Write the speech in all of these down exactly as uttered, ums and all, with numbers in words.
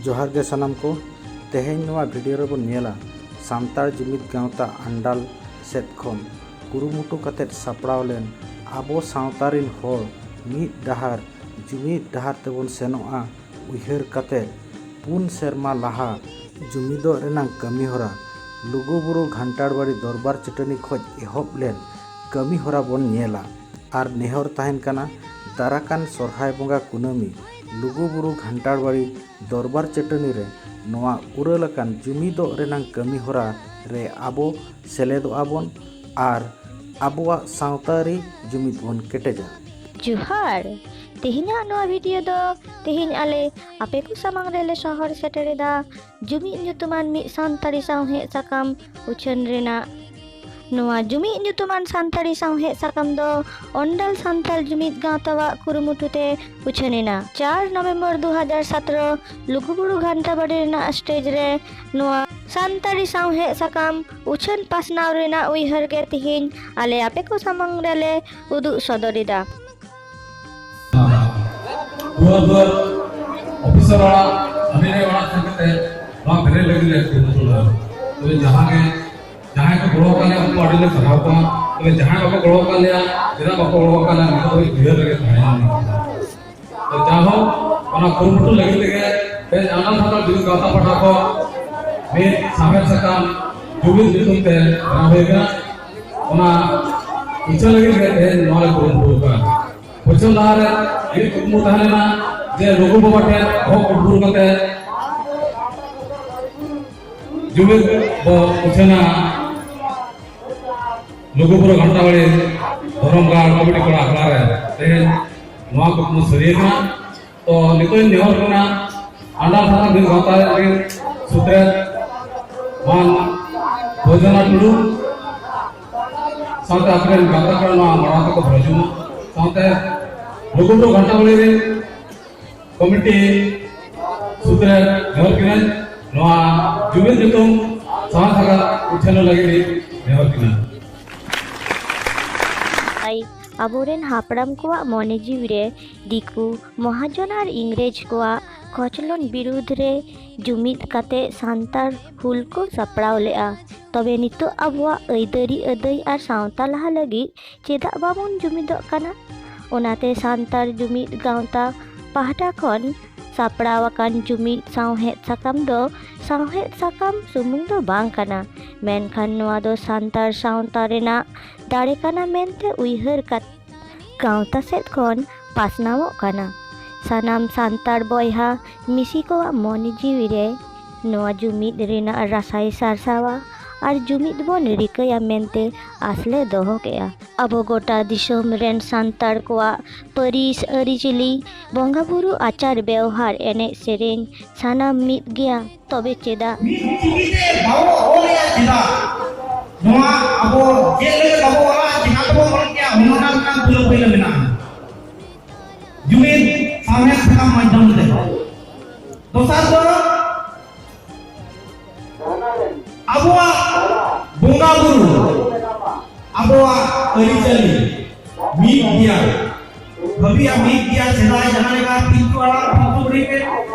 ᱡᱚᱦᱟᱨ ᱜᱮ ᱥᱟᱱᱟᱢ ᱠᱚ᱾ ᱛᱮᱦᱮᱧ ᱱᱚᱣᱟ ᱵᱷᱤᱰᱤᱭᱳ ᱨᱮᱵᱚᱱ ᱧᱮᱞᱟ ᱥᱟᱱᱛᱟᱲ ᱡᱩᱢᱤᱫ ᱜᱟᱶᱛᱟ ᱟᱱᱰᱟᱞ ᱥᱮᱫ ᱠᱷᱚᱱ ᱠᱩᱨᱩᱢᱩᱴᱩ ᱠᱟᱛᱮᱫ ᱥᱟᱯᱲᱟᱣ ᱞᱮᱱ ᱟᱵᱚ ᱥᱟᱶᱛᱟ ᱨᱤᱱ ᱦᱚᱲ ᱢᱤᱫ ᱰᱟᱦᱟᱨ, ᱡᱩᱢᱤᱫ ᱰᱟᱦᱟᱨ ᱛᱮᱵᱚᱱ ᱥᱮᱱᱚᱜᱼᱟ ᱩᱭᱦᱟᱹᱨ ᱠᱟᱛᱮᱫ ᱯᱩᱱ ᱥᱮᱨᱢᱟ ᱞᱟᱦᱟ ᱡᱩᱢᱤᱫᱚᱜ ᱨᱮᱱᱟᱜ ᱠᱟᱹᱢᱤᱦᱚᱨᱟ ᱞᱩᱜᱩᱵᱩᱨᱩ ᱜᱷᱟᱱᱴᱟᱲ ᱵᱟᱲᱤ ᱫᱚᱨᱵᱟᱨ ᱪᱟᱹᱴᱟᱹᱱᱤ ᱠᱷᱚᱱ ᱮᱦᱚᱵ ᱞᱮᱱ ᱠᱟᱹᱢᱤᱦᱚᱨᱟ ᱵᱚᱱ ᱧᱮᱞᱟ᱾ ᱟᱨ ᱱᱮᱦᱚᱨ ᱛᱟᱦᱮᱱ ᱠᱟᱱᱟ ᱫᱟᱨᱟᱠᱟᱱ ᱥᱚᱨᱦᱟᱭ ᱵᱚᱸᱜᱟ ᱠᱩᱱᱟᱹᱢᱤ ᱞᱩᱜᱩᱵᱩᱨᱩ ᱜᱷᱟᱱᱴᱟᱲ ᱵᱟᱲᱤ ᱫᱚᱨᱵᱟᱨ ᱪᱟᱹᱴᱟᱹᱱᱤ ᱨᱮ ᱱᱚᱣᱟ ᱩᱨᱟᱹᱞ ᱟᱠᱟᱱ ᱡᱩᱢᱤᱫᱚᱜ ᱨᱮᱱᱟᱜ ᱠᱟᱹᱢᱤᱦᱚᱨᱟ ᱨᱮ ᱟᱵᱚ ᱥᱮᱞᱮᱫᱚᱜᱼᱟ ᱵᱚᱱ ᱟᱨ ᱟᱵᱚᱣᱟᱜ ᱥᱟᱶᱛᱟ ᱟᱹᱨᱤ ᱡᱩᱢᱤᱫ ᱵᱚᱱ ᱠᱮᱴᱮᱡᱟ᱾ ᱡᱚᱦᱟᱨ᱾ ᱛᱮᱦᱮᱧᱟᱜ ᱱᱚᱣᱟ ᱵᱷᱤᱰᱤᱭᱳ ᱫᱚ ᱛᱮᱦᱮᱧ ᱟᱞᱮ ᱟᱯᱮ ᱠᱚ ᱥᱟᱢᱟᱝ ᱨᱮᱞᱮ ᱥᱚᱦᱚᱨ ᱥᱮᱴᱮᱨ ᱮᱫᱟ ᱡᱩᱢᱤᱫ ᱧᱩᱛᱩᱢᱟᱱ ᱢᱤᱫ ᱥᱟᱱᱛᱟᱲᱤ ᱥᱟᱶᱦᱮᱫ ᱥᱟᱠᱟᱢ ᱩᱪᱷᱟᱹᱱ ᱨᱮᱱᱟᱜ᱾ ᱱᱚᱣᱟ ᱡᱩᱢᱤᱫ ᱧᱩᱛᱩᱢᱟᱱ ᱥᱟᱱᱛᱟᱲᱤ ᱥᱟᱶᱦᱮᱫ ᱥᱟᱠᱟᱢ ᱫᱚ ᱚᱱᱰᱟᱞ ᱥᱟᱱᱛᱟᱲ ᱡᱩᱢᱤᱫ ᱜᱟᱶᱛᱟᱣᱟᱜ ᱠᱩᱨᱩᱢᱩᱴᱩ ᱛᱮ ᱩᱪᱷᱟᱹᱱ ᱮᱱᱟ᱾ ᱪᱟᱨ ᱱᱚᱵᱷᱮᱢᱵᱚᱨ ᱫᱩ ᱦᱟᱡᱟᱨ ᱥᱟᱛᱨᱚ ᱞᱩᱜᱩᱵᱩᱨᱩ ᱜᱷᱟᱱᱴᱟ ᱵᱟᱲᱤ ᱨᱮᱱᱟᱜ ᱥᱴᱮᱡᱽ ᱨᱮ ᱱᱚᱣᱟ ᱥᱟᱱᱛᱟᱲᱤ ᱥᱟᱶᱦᱮᱫ ᱥᱟᱠᱟᱢ ᱩᱪᱷᱟᱹᱱ ᱯᱟᱥᱱᱟᱣ ᱨᱮᱱᱟᱜ ᱩᱭᱦᱟᱹᱨ ᱜᱮ ᱛᱮᱦᱮᱧ ᱟᱞᱮ ᱟᱯᱮ ᱠᱚ ᱥᱟᱢᱟᱝ ᱨᱮᱞᱮ ᱩᱫᱩᱜ ᱥᱚᱫᱚᱨ ᱮᱫᱟ᱾ ᱫᱩᱣᱟᱹᱨ ᱫᱩᱣᱟᱹᱨ ᱚᱯᱷᱤᱥᱟᱨ ᱚᱲᱟᱜ, ᱮᱢ ᱮᱞ ᱮ ᱚᱲᱟᱜ ᱥᱮᱱ ᱠᱟᱛᱮ ᱱᱚᱣᱟ ᱵᱮᱨᱮᱫ ᱞᱟᱹᱜᱤᱫ ᱞᱮ ᱠᱩᱨᱩᱢᱩᱴᱩ ᱞᱮᱫᱟ᱾ ᱛᱚᱵᱮ ᱡᱟᱦᱟᱸ ᱜᱮ, ᱡᱟᱦᱟᱸᱭ ᱠᱚ ᱜᱚᱲᱚ ᱟᱠᱟᱫ ᱞᱮᱭᱟ ᱩᱱᱠᱩ ᱟᱹᱰᱤ ᱞᱮ ᱥᱟᱨᱦᱟᱣ ᱠᱚᱣᱟ᱾ ᱛᱚᱵᱮ ᱡᱟᱦᱟᱸᱭ ᱵᱟᱠᱚ ᱜᱚᱲᱚ ᱟᱠᱟᱫ ᱞᱮᱭᱟ, ᱪᱮᱫᱟᱜ ᱵᱟᱠᱚ ᱜᱚᱲᱚ ᱟᱠᱟᱫ ᱞᱮᱭᱟ, ᱱᱤᱛᱚᱜ ᱫᱷᱟᱹᱵᱤᱡ ᱩᱭᱦᱟᱹᱨ ᱨᱮᱜᱮ ᱛᱟᱦᱮᱸᱭᱮᱱᱟ᱾ ᱛᱚ ᱡᱟᱭᱦᱳᱠ, ᱚᱱᱟ ᱠᱩᱨᱩᱢᱩᱴᱩ ᱞᱟᱹᱜᱤᱫ ᱛᱮᱜᱮ ᱛᱮᱦᱮᱧ ᱟᱱᱰᱟᱞ ᱥᱟᱱᱛᱟᱲ ᱡᱩᱢᱤᱫ ᱜᱟᱶᱛᱟ ᱯᱟᱦᱴᱟ ᱠᱷᱚᱱ ᱢᱤᱫ ᱥᱟᱶᱦᱮᱫ ᱥᱟᱠᱟᱢ ᱡᱩᱢᱤᱫ ᱧᱩᱛᱩᱢ ᱛᱮ ᱵᱮᱱᱟᱣ ᱦᱩᱭ ᱟᱠᱟᱱᱟ᱾ ᱚᱱᱟ ᱩᱪᱷᱟᱹᱱ ᱞᱟᱹᱜᱤᱫ ᱜᱮ ᱛᱮᱦᱮᱧ ᱱᱚᱣᱟ ᱞᱮ ᱠᱩᱨᱩᱢᱩᱴᱩ ᱟᱠᱟᱫᱟ᱾ ᱩᱪᱷᱟᱹᱱ ᱞᱟᱦᱟᱨᱮ ᱤᱧᱟᱹᱜ ᱠᱩᱠᱢᱩ ᱛᱟᱦᱮᱸ ᱞᱮᱱᱟ ᱡᱮ ᱞᱩᱜᱩ ᱵᱟᱵᱟ ᱴᱷᱮᱱ ᱵᱚᱦᱚᱜ ᱠᱚ ᱵᱩᱨ ᱠᱟᱛᱮ ᱡᱩᱢᱤᱫ ᱵᱚ ᱩᱪᱷᱟᱹᱱᱟ᱾ ᱞᱩᱜᱩᱵᱩᱨᱩ ᱜᱷᱟᱱᱴᱟᱵᱟᱲᱤ ᱫᱷᱚᱨᱚᱢ ᱜᱟᱲ ᱠᱚᱢᱤᱴᱤ ᱠᱚᱲᱟ ᱟᱠᱷᱲᱟ ᱨᱮ ᱛᱮᱦᱮᱧ ᱱᱚᱣᱟ ᱠᱩᱠᱢᱩ ᱥᱟᱹᱨᱤ ᱟᱠᱟᱱᱟ᱾ ᱛᱚ ᱱᱤᱛᱚᱜ ᱤᱧ ᱱᱮᱦᱚᱨ ᱠᱟᱱᱟ ᱟᱱᱰᱟᱞ ᱥᱟᱱᱛᱟᱲ ᱡᱩᱢᱤᱫ ᱜᱟᱶᱛᱟ ᱨᱮᱱ ᱥᱩᱛᱨᱮᱛ ᱢᱟᱱ ᱵᱳᱭᱫᱚᱱᱟᱛᱷ ᱴᱩᱰᱩ ᱥᱟᱶᱛᱮ ᱟᱠᱚᱨᱮᱱ ᱜᱟᱶᱛᱟ ᱠᱚᱲᱟ ᱱᱚᱣᱟ ᱢᱟᱲᱟᱝ ᱛᱮᱠᱚ ᱵᱷᱚᱡᱩᱢᱟ᱾ ᱥᱟᱶᱛᱮ ᱞᱩᱜᱩᱵᱩᱨᱩ ᱜᱷᱟᱱᱴᱟᱵᱟᱲᱤ ᱨᱮᱱ ᱠᱚᱢᱤᱴᱤ ᱥᱩᱛᱨᱮᱛ ᱱᱮᱦᱚᱨ ᱠᱟᱹᱱᱟᱹᱧ, ᱱᱚᱣᱟ ᱡᱩᱢᱤᱫ ᱧᱩᱛᱩᱢ ᱥᱟᱶᱦᱮᱫ ᱥᱟᱠᱟᱢ ᱩᱪᱷᱟᱹᱱ ᱞᱟᱹᱜᱤᱫ ᱤᱧ ᱱᱮᱦᱚᱨ ᱠᱟᱹᱱᱟᱹᱧ᱾ ᱟᱭ ᱟᱵᱚᱨᱮᱱ ᱦᱟᱯᱲᱟᱢ ᱠᱚᱣᱟᱜ ᱢᱚᱱᱮ ᱡᱤᱣᱤ ᱨᱮ ᱫᱤᱠᱩ, ᱢᱚᱦᱟᱡᱚᱱ ᱟᱨ ᱤᱝᱨᱮᱡᱽ ᱠᱚᱣᱟᱜ ᱠᱚᱪᱞᱚᱱ ᱵᱤᱨᱩᱫᱽ ᱨᱮ ᱡᱩᱢᱤᱫ ᱠᱟᱛᱮ ᱥᱟᱱᱛᱟᱲ ᱦᱩᱞ ᱠᱚ ᱥᱟᱯᱲᱟᱣ ᱞᱮᱫᱼᱟ᱾ ᱛᱚᱵᱮ ᱱᱤᱛᱚᱜ ᱟᱵᱚᱣᱟᱜ ᱟᱹᱭᱫᱟᱹᱨᱤ ᱟᱹᱫᱟᱹᱭ ᱟᱨ ᱥᱟᱶᱛᱟ ᱞᱟᱦᱟ ᱞᱟᱹᱜᱤᱫ ᱪᱮᱫᱟᱜ ᱵᱟᱵᱚᱱ ᱡᱩᱢᱤᱫᱚᱜ ᱠᱟᱱᱟ? ᱚᱱᱟᱛᱮ ᱥᱟᱱᱛᱟᱲ ᱡᱩᱢᱤᱫ ᱜᱟᱶᱛᱟ ᱯᱟᱦᱴᱟ ᱠᱷᱚᱱ ᱥᱟᱯᱲᱟᱣ ᱟᱠᱟᱱ ᱡᱩᱢᱤᱫ ᱥᱟᱶᱦᱮᱫ ᱥᱟᱠᱟᱢ ᱫᱚ ᱥᱟᱶᱦᱮᱫ ᱥᱟᱠᱟᱢ ᱥᱩᱢᱩᱝ ᱫᱚ ᱵᱟᱝ ᱠᱟᱱᱟ, ᱢᱮᱱᱠᱷᱟᱱ ᱱᱚᱣᱟ ᱫᱚ ᱥᱟᱱᱛᱟᱲ ᱥᱟᱶᱛᱟ ᱨᱮᱱᱟᱜ ᱫᱟᱲᱮ ᱠᱟᱱᱟ ᱢᱮᱱᱛᱮ ᱩᱭᱦᱟᱹᱨ ᱠᱟᱛᱮ ᱜᱟᱶᱛᱟ ᱥᱮᱫ ᱠᱷᱚᱱ ᱯᱟᱥᱱᱟᱣᱚᱜ ᱠᱟᱱᱟ᱾ ᱥᱟᱱᱟᱢ ᱥᱟᱱᱛᱟᱲ ᱵᱚᱭᱦᱟ ᱢᱤᱥᱤ ᱠᱚᱣᱟᱜ ᱢᱚᱱᱮ ᱡᱤᱣᱤ ᱨᱮ ᱱᱚᱣᱟ ᱡᱩᱢᱤᱫ ᱨᱮᱱᱟᱜ ᱨᱟᱥᱟᱭ ᱥᱟᱨᱥᱟᱣᱟ ᱟᱨ ᱡᱩᱢᱤᱫ ᱵᱚᱱ ᱨᱤᱠᱟᱹᱭᱟ ᱢᱮᱱᱛᱮ ᱟᱥ ᱞᱮ ᱫᱚᱦᱚ ᱠᱮᱜᱼᱟ᱾ ᱟᱵᱚ ᱜᱚᱴᱟ ᱫᱤᱥᱚᱢ ᱨᱮᱱ ᱥᱟᱱᱛᱟᱲ ᱠᱚᱣᱟᱜ ᱯᱟᱹᱨᱤᱥ, ᱟᱹᱨᱤᱪᱟᱹᱞᱤ, ᱵᱚᱸᱜᱟ ᱵᱩᱨᱩ, ᱟᱪᱟᱨ ᱵᱮᱣᱦᱟᱨ, ᱮᱱᱮᱡ ᱥᱮᱨᱮᱧ ᱥᱟᱱᱟᱢ ᱢᱤᱫ ᱜᱮᱭᱟ᱾ ᱛᱚᱵᱮ ᱪᱮᱫᱟᱜ? ᱢᱤᱫ ᱪᱤᱠᱤᱛᱮ ᱵᱟᱵᱚ ᱚᱞᱮᱜᱼᱟ ᱪᱮᱫᱟᱜ? ᱱᱚᱣᱟ ᱟᱵᱚ ᱪᱮᱫ ᱞᱟᱹᱜᱤᱫ ᱵᱟᱵᱚ ᱚᱞᱟ, ᱪᱮᱠᱟ ᱛᱮᱵᱚ ᱚᱞ ᱠᱮᱭᱟ, ᱚᱱᱟ ᱨᱮᱱᱟᱜ ᱢᱤᱫᱴᱟᱝ ᱛᱩᱞᱟᱹ ᱯᱟᱹᱭᱞᱟᱹ ᱢᱮᱱᱟᱜᱼᱟ᱾ ᱡᱩᱢᱤᱫ ᱥᱟᱶᱦᱮᱫ ᱥᱟᱠᱟᱢ ᱢᱟᱫᱽᱫᱷᱚᱢ ᱛᱮ᱾ ᱫᱚᱥᱟᱨ ᱫᱚ ᱟᱵᱚᱣᱟᱜ ᱵᱚᱸᱜᱟ ᱵᱩᱨᱩ, ᱟᱵᱚᱣᱟᱜ ᱟᱹᱨᱤᱪᱟᱹᱞᱤ ᱢᱤᱫ ᱜᱮᱭᱟ, ᱦᱟᱹᱵᱤᱡ ᱢᱤᱫ ᱜᱮᱭᱟ᱾ ᱥᱮᱫᱟᱭ ᱡᱟᱦᱟᱸ ᱞᱮᱠᱟ ᱯᱤᱞᱪᱩ ᱦᱟᱲᱟᱢ ᱯᱤᱞᱪᱩ ᱵᱩᱲᱦᱤ ᱴᱷᱮᱱ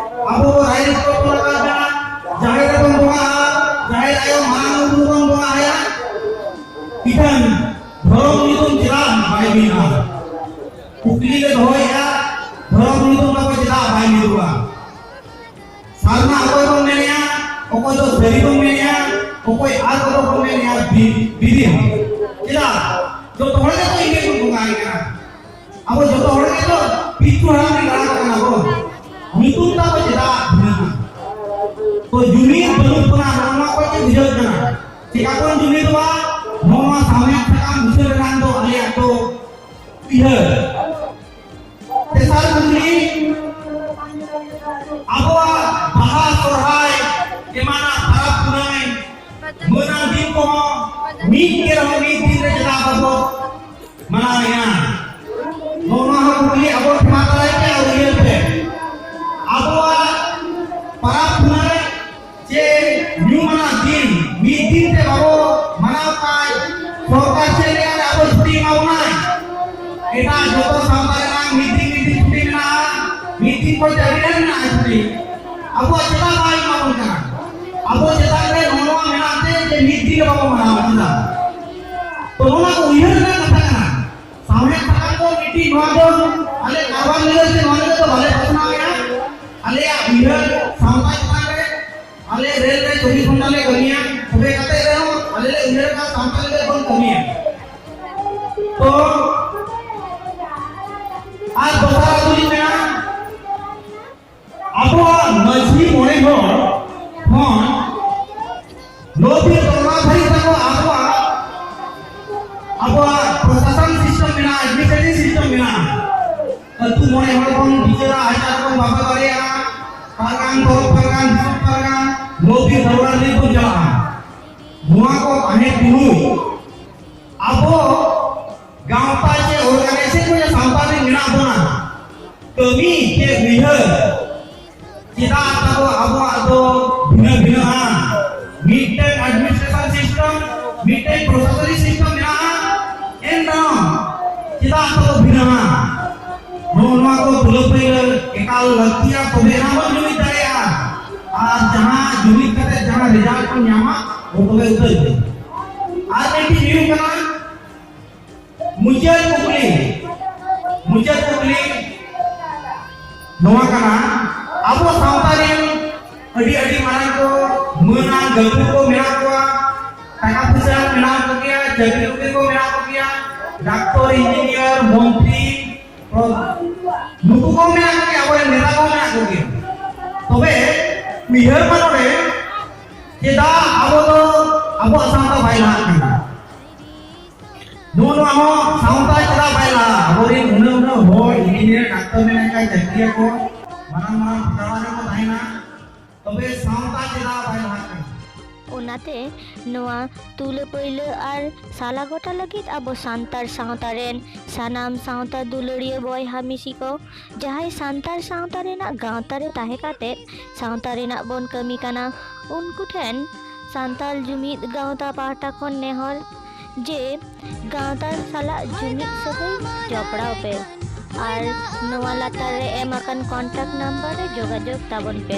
ᱟᱵᱚ ᱨᱟᱭᱨᱤᱛ ᱠᱚ ᱛᱚᱞ ᱟᱠᱟᱫ ᱵᱚᱱᱟ, ᱡᱟᱦᱮᱨ ᱨᱮᱵᱚᱱ ᱵᱚᱸᱜᱟᱜᱼᱟ, ᱡᱟᱦᱮᱨ ᱟᱭᱳ ᱢᱟᱨᱟᱝ ᱵᱩᱨᱩ ᱵᱚᱱ ᱵᱚᱸᱜᱟ ᱟᱭᱟ, ᱤᱠᱷᱟᱹᱱ ᱫᱷᱚᱨᱚᱢ ᱧᱩᱛᱩᱢ ᱪᱮᱫᱟᱜ ᱵᱟᱭ ᱢᱤᱫᱚᱜᱼᱟ? ᱠᱩᱠᱞᱤ ᱞᱮ ᱫᱚᱦᱚᱭᱮᱫᱼᱟ, ᱫᱷᱚᱨᱚᱢ ᱧᱩᱛᱩᱢ ᱛᱟᱵᱚ ᱪᱮᱫᱟᱜ ᱵᱟᱭ ᱢᱤᱫᱚᱜᱼᱟ? ᱥᱟᱨᱱᱟ ᱚᱠᱚᱭ ᱵᱚᱱ ᱢᱮᱱᱮᱜᱼᱟ, ᱚᱠᱚᱭ ᱫᱚ ᱥᱟᱹᱨᱤ ᱵᱚᱱ ᱢᱮᱱᱮᱜᱼᱟ, ᱚᱠᱚᱭ ᱟᱨ ᱠᱚᱫᱚ ᱵᱚᱱ ᱢᱮᱱᱮᱜᱼᱟ ᱵᱤ-, ᱵᱤᱫᱤ ᱦᱚᱸ᱾ ᱪᱮᱫᱟᱜ? ᱡᱚᱛᱚ ᱦᱚᱲ ᱜᱮᱛᱚ ᱤᱱᱟᱹ ᱵᱚᱱ ᱵᱚᱸᱜᱟᱭ ᱠᱟᱱᱟ᱾ ᱟᱵᱚ ᱡᱚᱛᱚ ᱦᱚᱲ ᱜᱮᱛᱚ ᱯᱤᱞᱪᱩ ᱦᱟᱲᱟᱢ ᱨᱮᱱ ᱜᱟᱲᱟ ᱠᱟᱱᱟ ᱵᱚᱱ᱾ ᱧᱩᱛᱩᱢ ᱛᱟᱵᱚ ᱪᱮᱫᱟᱜ ᱵᱷᱤᱱᱟᱹᱜᱼᱟ? ᱛᱚ ᱡᱩᱢᱤᱫ ᱵᱟᱹᱱᱩᱜ ᱵᱚᱱᱟ, ᱱᱚᱣᱟ ᱠᱚ ᱪᱮᱫ ᱵᱩᱡᱷᱟᱹᱜ ᱠᱟᱱᱟ? ᱪᱮᱠᱟ ᱵᱚᱱ ᱡᱩᱢᱤᱫᱚᱜᱼᱟ? ᱱᱚᱣᱟ ᱥᱟᱶᱦᱮᱫ ᱥᱟᱠᱟᱢ ᱵᱤᱥᱚᱭ ᱨᱮᱱᱟᱜ ᱫᱚ ᱟᱞᱮᱭᱟᱜ ᱫᱚ ᱩᱭᱦᱟᱹᱨ᱾ ᱛᱮᱥᱟᱨ ᱠᱩᱠᱞᱤ, ᱟᱵᱚᱣᱟᱜ ᱵᱟᱦᱟ, ᱥᱚᱨᱦᱟᱭ, ᱮᱢᱟᱱᱟᱜ ᱯᱟᱨᱟᱵᱽ ᱯᱩᱱᱟᱹᱭ, ᱢᱟᱹᱱᱟᱜ ᱫᱤᱱ ᱠᱚᱦᱚᱸ ᱢᱤᱫ ᱜᱮ ᱨᱮᱦᱚᱸ ᱢᱤᱫ ᱫᱤᱱ ᱨᱮ ᱪᱮᱫᱟᱜ ᱵᱟᱵᱚ ᱢᱟᱱᱟᱣᱮᱫᱼᱟ? ᱱᱚᱣᱟ ᱦᱚᱸ ᱠᱩᱠᱞᱤ ᱟᱵᱚ ᱴᱷᱮᱱ ᱢᱟ ᱛᱟᱦᱮᱸ ᱯᱮ ᱟᱨ ᱩᱭᱦᱟᱹᱨ ᱯᱮ᱾ ᱟᱵᱚᱣᱟᱜ ᱯᱟᱨᱟᱵᱽ ᱯᱩᱱᱟᱹᱭ ᱡᱮ ᱧᱩᱢᱟᱱᱟᱜ ᱫᱤᱱ, ᱢᱤᱫ ᱫᱤᱱ ᱛᱮ ᱵᱟᱵᱚ ᱢᱟᱱᱟᱣ ᱠᱷᱟᱱ ᱥᱚᱨᱠᱟᱨ ᱪᱮᱫ ᱞᱮᱠᱟᱨᱮ ᱟᱵᱚ ᱪᱷᱩᱴᱤ ᱮᱢᱟ ᱵᱚᱱᱟᱭ? ᱮᱴᱟᱜ ᱡᱚᱛᱚ ᱥᱟᱶᱛᱟ ᱨᱮᱱᱟᱜ ᱢᱤᱫ ᱫᱤᱱ, ᱢᱤᱫ ᱫᱤᱱ ᱪᱷᱩᱴᱤ ᱢᱮᱱᱟᱜᱼᱟ, ᱢᱤᱫ ᱫᱤᱱ ᱠᱷᱚᱱ ᱡᱟᱹᱥᱛᱤ ᱢᱮᱱᱟᱜᱼᱟ ᱪᱷᱩᱴᱤ᱾ ᱟᱵᱚᱣᱟᱜ ᱪᱮᱫᱟᱜ ᱵᱟᱭ ᱮᱢᱟ ᱵᱚᱱ ᱠᱟᱱᱟ? ᱟᱵᱚ ᱪᱮᱛᱟᱱ ᱨᱮ ᱱᱚᱜᱼᱚ ᱱᱚᱣᱟ ᱢᱮᱱᱟᱜ ᱛᱮ ᱡᱮ ᱢᱤᱫ ᱫᱤᱱ ᱦᱚᱸ ᱵᱟᱵᱚ ᱢᱟᱱᱟᱣᱟ, ᱪᱮᱫᱟᱜ? ᱛᱚ ᱱᱚᱣᱟ ᱠᱚ ᱩᱭᱦᱟᱹᱨ ᱨᱮᱱᱟᱜ ᱠᱟᱛᱷᱟ ᱠᱟᱱᱟ᱾ ᱥᱟᱶᱦᱮᱫ ᱥᱟᱠᱟᱢ ᱫᱚ ᱢᱤᱫᱴᱤᱡ ᱱᱚᱣᱟ ᱫᱚ ᱟᱞᱮ ᱠᱟᱨᱵᱟᱨ ᱞᱟᱹᱜᱤᱫ ᱥᱮ ᱱᱚᱣᱟ ᱞᱟᱹᱜᱤᱫ ᱫᱚ ᱵᱟᱞᱮ ᱯᱟᱥᱱᱟᱣᱮᱫᱼᱟ᱾ ᱟᱞᱮᱭᱟᱜ ᱩᱭᱦᱟᱹᱨ ᱥᱟᱶᱛᱟ ᱪᱮᱛᱟᱱ ᱨᱮ ᱟᱞᱮ ᱨᱮᱞ ᱨᱮ ᱪᱚᱵᱵᱤᱥ ᱜᱷᱚᱱᱴᱟ ᱞᱮ ᱠᱟᱹᱢᱤᱭᱟ, ᱛᱚᱵᱮ ᱠᱟᱛᱮ ᱨᱮᱦᱚᱸ ᱟᱞᱮ ᱞᱮ ᱩᱭᱦᱟᱹᱨ ᱠᱟᱜᱼᱟ ᱥᱟᱶᱛᱟ ᱞᱟᱹᱜᱤᱫ ᱵᱚᱱ ᱠᱟᱹᱢᱤᱭᱟ᱾ ᱛᱚ ᱟᱨ ᱫᱚᱥᱟᱨ ᱟᱹᱛᱩ ᱞᱤᱧ ᱢᱮᱱᱟ, ᱟᱵᱚᱣᱟᱜ ᱢᱟᱹᱡᱷᱤ ᱢᱚᱬᱮ ᱦᱚᱲ ᱠᱷᱚᱱ ᱞᱚᱵᱤ ᱛᱚᱞᱟ ᱫᱷᱟᱹᱨᱤᱡ ᱛᱟᱠᱚ ᱟᱵᱚᱣᱟᱜ, ᱟᱵᱚᱣᱟᱜ ᱯᱨᱚᱥᱟᱥᱚᱱ ᱥᱤᱥᱴᱮᱢ ᱢᱮᱱᱟᱜᱼᱟ, ᱮᱰᱢᱤᱱᱤᱥᱴᱨᱮᱴᱤᱵᱷ ᱥᱤᱥᱴᱮᱢ ᱢᱮᱱᱟᱜᱼᱟ᱾ ᱟᱹᱛᱩ ᱢᱚᱬᱮ ᱦᱚᱲ ᱵᱚᱱ ᱵᱤᱪᱟᱹᱨᱟ, ᱟᱪᱟᱨ ᱵᱚᱱ ᱵᱟᱵᱟ ᱫᱟᱲᱮᱭᱟᱜᱼᱟ, ᱯᱟᱨᱜᱟᱱ, ᱯᱚᱨᱚᱵᱽ ᱯᱟᱨᱜᱟᱱ, ᱫᱤᱥᱚᱢ ᱯᱟᱨᱜᱟᱱ, ᱞᱚᱵᱤ ᱫᱟᱹᱣᱲᱟ ᱨᱤᱱᱤᱡ ᱵᱚᱱ ᱪᱟᱞᱟᱜᱼᱟ᱾ ᱱᱚᱣᱟ ᱠᱚ ᱛᱟᱦᱮᱸ ᱛᱩᱞᱩᱡ ᱟᱵᱚ ᱜᱟᱶᱛᱟ ᱪᱮ ᱚᱨᱜᱟᱱᱟᱭᱡᱮᱥᱚᱱ ᱠᱚ ᱡᱮ ᱥᱟᱶᱛᱟ ᱨᱮ ᱢᱮᱱᱟᱜ ᱵᱚᱱᱟ, ᱠᱟᱹᱢᱤ ᱪᱮ ᱩᱭᱦᱟᱹᱨ ᱪᱮᱫᱟᱜ ᱛᱟᱵᱚ ᱟᱵᱚᱣᱟᱜ ᱫᱚ ᱵᱷᱤᱱᱟᱹ ᱵᱷᱤᱱᱟᱹᱜᱼᱟ? ᱢᱤᱫᱴᱮᱱ ᱮᱰᱢᱤᱱᱤᱥᱴᱨᱮᱥᱚᱱ ᱥᱤᱥᱴᱮᱢ, ᱢᱤᱫᱴᱮᱱ ᱯᱨᱚᱥᱟᱥᱚᱱᱤᱠ ᱥᱤᱥᱴᱮᱢ ᱢᱮᱱᱟᱜᱼᱟ, ᱮᱱᱨᱮᱦᱚᱸ ᱪᱮᱫᱟᱜ ᱛᱟᱵᱚ ᱵᱷᱤᱱᱟᱹᱜᱼᱟ? ᱱᱚᱜᱼᱚ ᱱᱚᱣᱟ ᱠᱚ ᱛᱩᱞᱟᱹ ᱯᱟᱹᱭᱞᱟᱹ ᱮᱠᱟᱞ ᱞᱟᱹᱠᱛᱤᱭᱟ, ᱛᱚᱵᱮ ᱮᱱᱟᱝ ᱵᱚᱱ ᱡᱩᱢᱤᱫ ᱫᱟᱲᱮᱭᱟᱜᱼᱟ᱾ ᱟᱨ ᱡᱟᱦᱟᱸ ᱡᱩᱢᱤᱫ ᱠᱟᱛᱮ ᱡᱟᱦᱟᱸ ᱨᱮᱡᱟᱞᱴ ᱵᱚᱱ ᱧᱟᱢᱟ, ᱚ ᱛᱚᱵᱮ ᱩᱛᱟᱹᱨ ᱜᱮ᱾ ᱟᱨ ᱢᱤᱫᱴᱤᱡ ᱦᱩᱭᱩᱜ ᱠᱟᱱᱟ, ᱢᱩᱪᱟᱹᱫ ᱠᱩᱠᱞᱤ, ᱢᱩᱪᱟᱹᱫ ᱠᱩᱠᱞᱤ ᱱᱚᱣᱟ ᱠᱟᱱᱟ, ᱟᱵᱚ ᱥᱟᱶᱛᱟ ᱨᱮᱱ ᱟᱹᱰᱤ, ᱟᱹᱰᱤ ᱢᱟᱨᱟᱝ ᱠᱚ ᱢᱟᱹᱱᱟᱱ ᱜᱟᱹᱠᱷᱩᱲ ᱠᱚ ᱢᱮᱱᱟᱜ ᱠᱚᱣᱟ, ᱴᱟᱠᱟ ᱯᱚᱭᱥᱟ ᱢᱮᱱᱟᱜ ᱠᱚᱜᱮᱭᱟ, ᱪᱟᱹᱠᱨᱤ ᱱᱚᱠᱨᱤ ᱠᱚ ᱢᱮᱱᱟᱜ ᱠᱚᱜᱮᱭᱟ, ᱰᱟᱠᱛᱚᱨ, ᱤᱧᱡᱤᱱᱤᱭᱟᱨ, ᱢᱚᱱᱛᱨᱤ, ᱱᱩᱠᱩ ᱠᱚ ᱢᱮᱱᱟᱜ ᱠᱚᱜᱮᱭᱟ, ᱟᱵᱚᱨᱮᱱ ᱱᱮᱛᱟ ᱠᱚ ᱢᱮᱱᱟᱜ ᱠᱚᱜᱮᱭᱟ᱾ ᱛᱚᱵᱮ ᱩᱭᱦᱟᱹᱨ ᱢᱟ ᱱᱚᱰᱮ, ᱪᱮᱫᱟᱜ ᱟᱵᱚ ᱫᱚ ᱟᱵᱚᱣᱟᱜ ᱥᱟᱶᱛᱟ ᱵᱟᱭ ᱞᱟᱦᱟᱜ ᱠᱟᱱᱟ? ᱱᱚᱜᱼᱚ ᱱᱚᱣᱟ ᱦᱚᱸ ᱥᱟᱶᱛᱟ ᱪᱮᱫᱟᱜ ᱵᱟᱭ ᱞᱟᱦᱟᱜᱼᱟ? ᱟᱵᱚᱨᱮᱱ ᱩᱱᱟᱹᱜ ᱩᱱᱟᱹᱜ ᱦᱚᱲ, ᱤᱧᱡᱤᱱᱤᱭᱟᱨ, ᱰᱟᱠᱛᱚᱨ ᱢᱮᱱᱟᱜ ᱠᱚᱣᱟ, ᱪᱟᱹᱠᱨᱤᱭᱟᱠᱚ, ᱢᱟᱨᱟᱝ ᱢᱟᱨᱟᱝ ᱯᱟᱲᱦᱟᱣ ᱨᱮᱠᱚ ᱛᱟᱦᱮᱱᱟ, ᱛᱚᱵᱮ ᱥᱟᱶᱛᱟ ᱪᱮᱫᱟᱜ ᱵᱟᱭ ᱞᱟᱦᱟᱜ ᱠᱟᱱᱟ? ᱚᱱᱟᱛᱮ ᱱᱚᱣᱟ ᱛᱩᱞᱟᱹ ᱯᱟᱹᱭᱞᱟᱹ ᱟᱨ ᱥᱟᱞᱟ ᱜᱚᱴᱟ ᱞᱟᱹᱜᱤᱫ ᱟᱵᱚ ᱥᱟᱱᱛᱟᱲ ᱥᱟᱶᱛᱟ ᱨᱮᱱ ᱥᱟᱱᱟᱢ ᱥᱟᱶᱛᱟ ᱫᱩᱞᱟᱹᱲᱤᱭᱟᱹ ᱵᱚᱭᱦᱟ ᱢᱤᱥᱤ ᱠᱚ, ᱡᱟᱦᱟᱸᱭ ᱥᱟᱱᱛᱟᱲ ᱥᱟᱶᱛᱟ ᱨᱮᱱᱟᱜ ᱜᱟᱶᱛᱟ ᱨᱮ ᱛᱟᱦᱮᱸ ᱠᱟᱛᱮ ᱥᱟᱶᱛᱟ ᱨᱮᱱᱟᱜ ᱵᱚᱱ ᱠᱟᱹᱢᱤ ᱠᱟᱱᱟ, ᱩᱱᱠᱩ ᱴᱷᱮᱱ ᱥᱟᱱᱛᱟᱲ ᱡᱩᱢᱤᱫ ᱜᱟᱶᱛᱟ ᱯᱟᱦᱴᱟ ᱠᱷᱚᱱ ᱱᱮᱦᱚᱨ ᱡᱮ ᱜᱟᱶᱛᱟ ᱥᱟᱞᱟᱜ ᱡᱩᱢᱤᱫ ᱥᱟᱹᱜᱟᱹᱭ ᱡᱚᱯᱲᱟᱣ ᱯᱮ ᱟᱨ ᱱᱚᱣᱟ ᱞᱟᱛᱟᱨ ᱨᱮ ᱮᱢ ᱟᱠᱟᱱ contact number ᱨᱮ ᱡᱳᱜᱟᱡᱳᱜᱽ ᱛᱟᱵᱚᱱ ᱯᱮ᱾